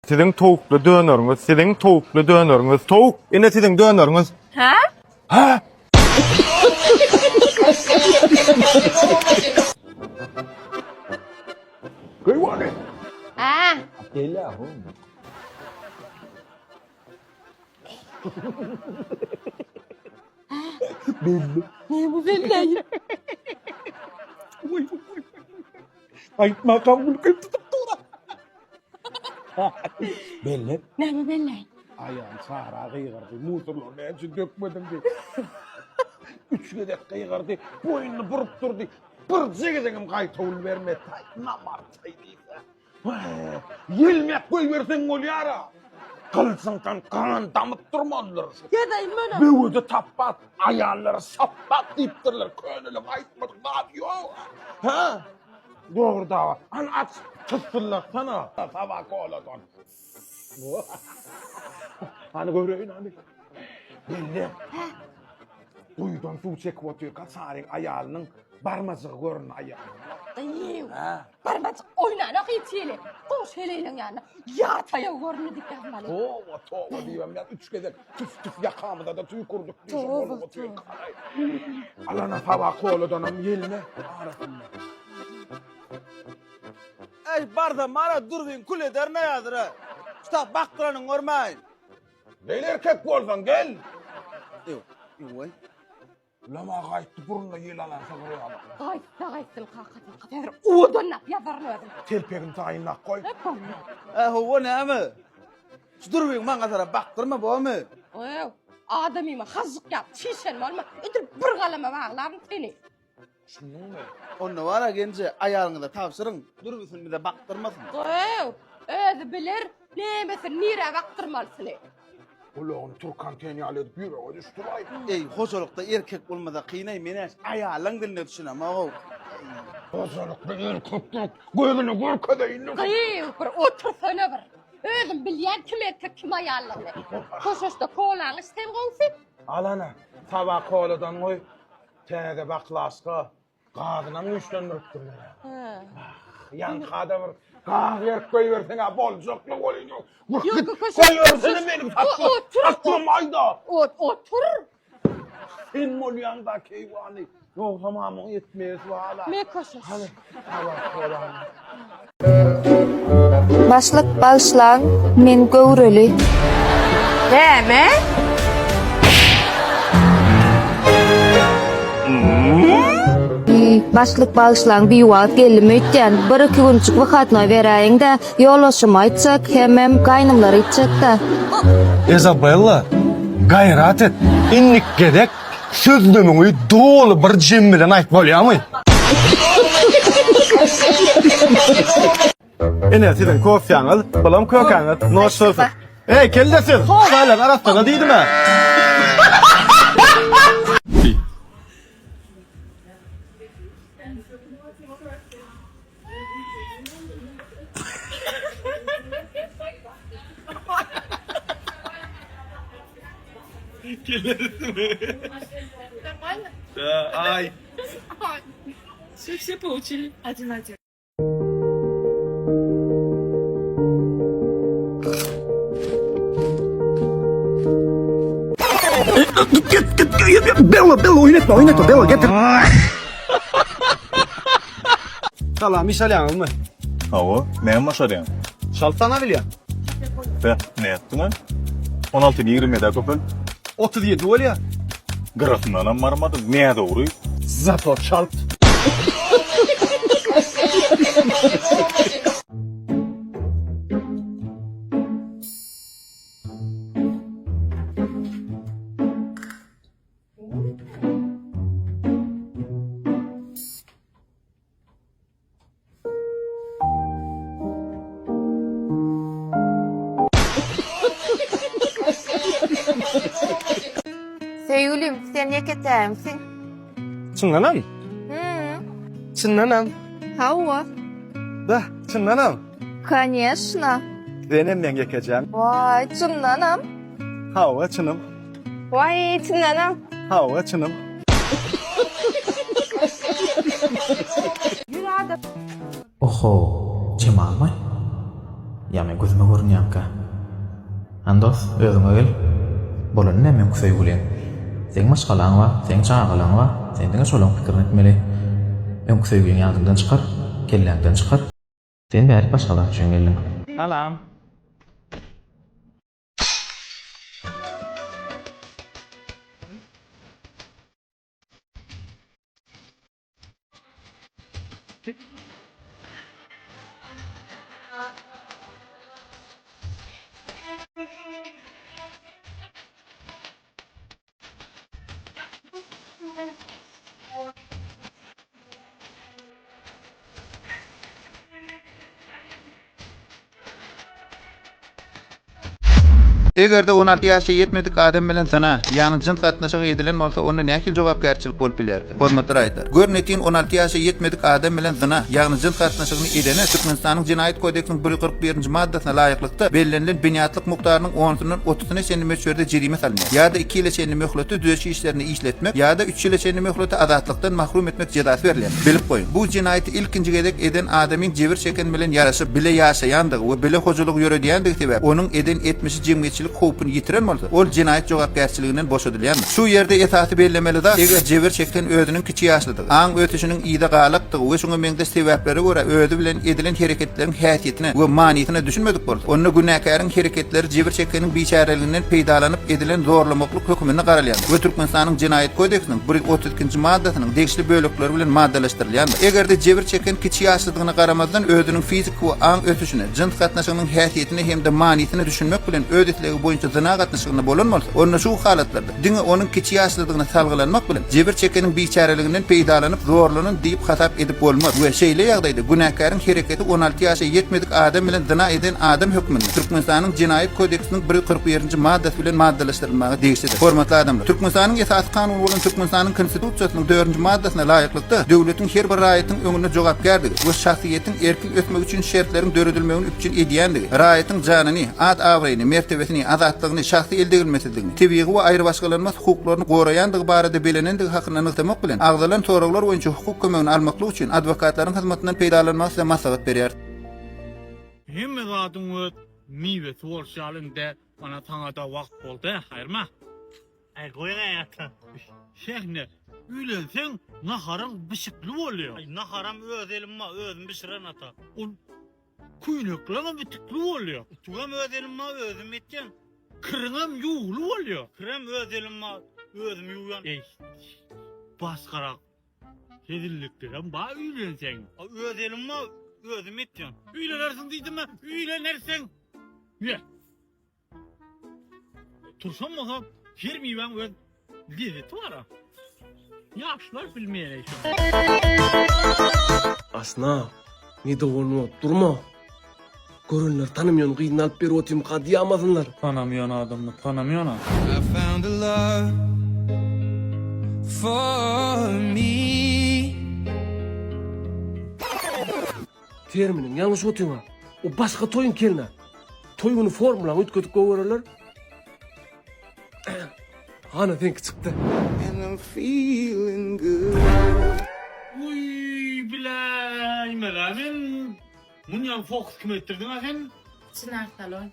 Siziň towukly döneriňiz, siziň towukly döneriňiz. Towuk, ine siziň döneriňiz. Hä? Hä? Keýwany. Hä? Gel-ä, hum. Belli. Ne bu belli? Aýtmakam gülküm tutup dur. Belli. Näme belli? Aýal Sara gygyrdy. Musurlary näme üçin dökmediň diýip. Üç gezek gygyrdy. Boýnuny burup durdy. Birje gezegem gaýtawul bermedi. Namartaý diýse. Ýelmek goýberseň bolýar-a. Gylyjyňdan gan damyp durmalydyr. Gezeýin men. Böwedi tapbat, aýallara şapbat diýipdirler. Köneliň aýtmadyk zady ýok. Hä? Dogry dawa. Hany aç, tyssyllatsana. Saba koladan. Hany göreýin hany. Belli. Hä? Guýudan suw çekip otyrka Saryň aýalynyň barmajygy göründi aýalynyň. Gyýw. Hä? Barmajyk oýnanok hiç hili. Goňşy heleýleň ýanynda ýataýa göründi diýip ýazmaly. Toba, toba diýibem ýa üç gezek tüf tüf ýakamyza-da tüýkürdik diýşe Toba, bolup otyrka. Alana saba koladanam ýelme arasynda. Eý barsam ara dürbin kül ederin-ä häzir-ä. Şu tap bakdyranyňy görmäýin. Gel erkek bolsaň gel. Eý, Ulama gaýtdy burnuna ýel alan sygyr ýaly. Gaýtsa gaýtsyn kakasy. Häzir odanlap ýazaryn özüm. Telpegini taýynlap goý. Ä hawa näme? Şu dürbüňi maňa tarap bakdyrma bormy? Ew, adamyma hažžyk ýap çişen bolma. Edil bir galama baglaryn seni. Düşündiňmi? Onda bar-a genje, aýalyňyza tabşyryň, dürbüsini bize bakdyrmasyn. Ew, özi biler, nemesini nirä bakdyrmalysyny. Gulagyny türk anten ýaly edip ýürege düşdüraý. Eý, hojalykda erkek bolmasa kyn-aý, men-ä aýallaň diline düşünemog-ow. Hojalykda erkek diýip, gözüne görkezeýin. Gyýw, bir otursana bir. Özüm bilýän kim erkek, kim aýallygyny. Köşeşde kolaňy iç sen gowusy. Al ana, saba koladan goý. Täze baklaşka gazynam güýçlendiripdirler. Ýaňka-da bir gaz berip goýberseň-ä boljakly bolýan. Ýok, Goýbersene meni sakla. Saklamaý-da. Otur. Sen bolýaň-da keýwany. Ýogsam amyň etmesi bar-a. Me köşeş. Hany, tabak kolany. Başlyk bagyşlaň men göwreli. Näme? Başlyk bagyşlaň biwagt geldim öýtýän. Bir iki günjük wyhatnoý beräýiňdä ýoldaşyma aýtjak hemem gaýnymlara aýtjakda. Izabella, gaýrat et, indiki gezek Sözlemiňi doly bir jem bilen aýt bolýamy? Ine siziň kofýaňyz, bulam kökäňiz. Noş bolsun. Eý, kelle siz, galan arassala diýdim-ä. Нормально? Да, ай. Все, все получили один-один. Git git Bella Bella oýnatma oýnatma Bella getir. Salam iş alýaňyzmy? Hawa, näme başarýaň? Çalt sanabilýän. Be, nätdiň-ä? On altyny 27 ýedä köpelt. 37 bolýar. Gyrasyndanam barmadyň, nädogry. Zato çalt. Söýgülim, sen ýeke-tägimsiň. Çyndanam? Hü. Çyndanam? Hawa. Da, çyndanam? Koneşna. Senem meň ýekejäm. Waý, çyndanam? Hawa, çynym. Waý, çyndanam? Hawa, çynym. Oho, Jemalmy? Ýa men gözüme görünýämkä? Hany dos, özüňe gel. Bolany näme öňki söýgüliň? Seň maşgalaň bar, seň çagalaň bar. Sen diňe şolaň pikirini etmeli. Öňki söýgiňi ýadyňdan çykar, kelläňden çykar. Sen bärik başga zat üçin geldiň. Salam. Eger-de 16 ýaşa ýetmedik adam bilen zyna, ýagny jyns gatnaşygy edilen bolsa, onda nähili jogapkärçilik bolup biler? Hormatly raýatlar! Görnetin 16 ýaşa ýetmedik adam bilen zyna, ýagny jyns gatnaşygyny edene Türkmenistanyň Jenaýat kodeksiniň 141-nji maddasyna laýyklykda bellenilen binýatlyk mukdarynyň onusyndan otuzyna çenli möçberde jerime salynýar ýa-da iki ýyla çenli möhletde düzediş işlerinde işletmek ýa-da üç ýyla çenli möhlete azatlykdan mahrum etmek jezasy berilýär. Bilip goýuň, bu jenaýaty ilkinji gezek eden adamyň jebir çeken bilen ýaraşyp, bile ýaşaýandygy we bile hojalyk ýöredýändigi sebäpli onuň eden etmişi jemgyýetçilik howpuny ýitiren bolsa, ol jenaýat jogapkärçiliginden boşadylýandyr. Şu ýerde esasy bellemeli zat, eger jebir çeken özüniň kiçi ýaşlydygy, aň ösüşiniň yza galakdygy we şuňa meňzeş sebäplere görä özi bilen edilen hereketleriň häsiýetine we manysyna düşünmedik bolsa, onda günäkäriň hereketleri jebir çekeniň biçäreliginden peýdalanyp edilen zorlamaklyk höküminde garalýandyr we Türkmenistanyň Jenaýat kodeksiniň 132-nji maddasynyň degişli bölekleri bilen maddalaşdyrylýandyr. Eger-de jebir çeken kiçi ýaşlydygyna garamazdan özüniň fiziki we aň ösüşine, jyns gatnaşygynyň häsiýetine hem-de manysyna düşünmek bilen öz islegi boýunça zyna gatnaşygynda bolan bolsa, onda şu halatlarda diňe onuň kiçi ýaşlydygyna salgylanmak bilen, jebir çekeniň biçäreliginden peýdalanyp zorlanan diýip hasap edip bolmaz we şeýle ýagdaýda günäkäriň hereketi 16 ýaşa ýetmedik adam bilen zyna eden adam hökmünde Türkmenistanyň Jenaýat kodeksiniň 141-nji maddasy bilen maddalaşdyrylmaga degişlidir. Hormatly adamlar! Türkmenistanyň Esasy Kanuny bolan Türkmenistanyň Konstitusiýasynyň dördünji maddasyna laýyklykda, döwletiň her bir raýatyň öňünde jogapkärdigi we şahsyýetiň erkin ösmegi üçin şertleriň döredilmegini üpjün edýändigi, raýatyň janyny, at-abraýyny, mertebesini, azatlygyny, şahsy eldegrilmesizligini, tebigy we aýrybaşgalanmaz hukuklaryny goraýandygy barada belenendigi hakynda nygtamak bilen, agzalan soraglar boýunça hukuk kömegini almaklyk üçin adwokatlaryň hyzmatyndan peýdalanmagy size maslahat berýäris. Hemme zadyň öz miwesi bolşy ýaly indi mana saňada wagt boldy haýyrma. Aý goýaý ata. Şähne öýlenseň naharyň bişikli bolýar. Aý naharam öz elim bar özüm bişiren ata. Ol köýnekleňem ütükli bolýar. Ütügem öz elim bar özüm etýän. Kiriňem ýuwly bolýar. Kirem öz elim bar özüm ýuwýan. Eý basgarak hezilliklerem bar öýlenseň. Öz elim bar özüm etýän. Öýlenersiň diýdimä öýlenersiň. Ýe. Turşam bolsa her miwäň öz lezzeti bar-a. Ýaşlar bilmeýär şony. Asna, nedowolny bolup durma. Görenler tanamýan gyzyny alyp berip otyrmyka diýamasynlar. Tanamýan adamyny tanamýan-a. I found a love for me. Terminiň ýalňyş otyňa. O başga toýuň kelne. Toý güni formulaňy üýtgedip goýbererler. Hana seňki çykdy. And I'm feeling good. Uý biläýmelä men munýaly fokus kime etdirdiňä sen? Çynar salon.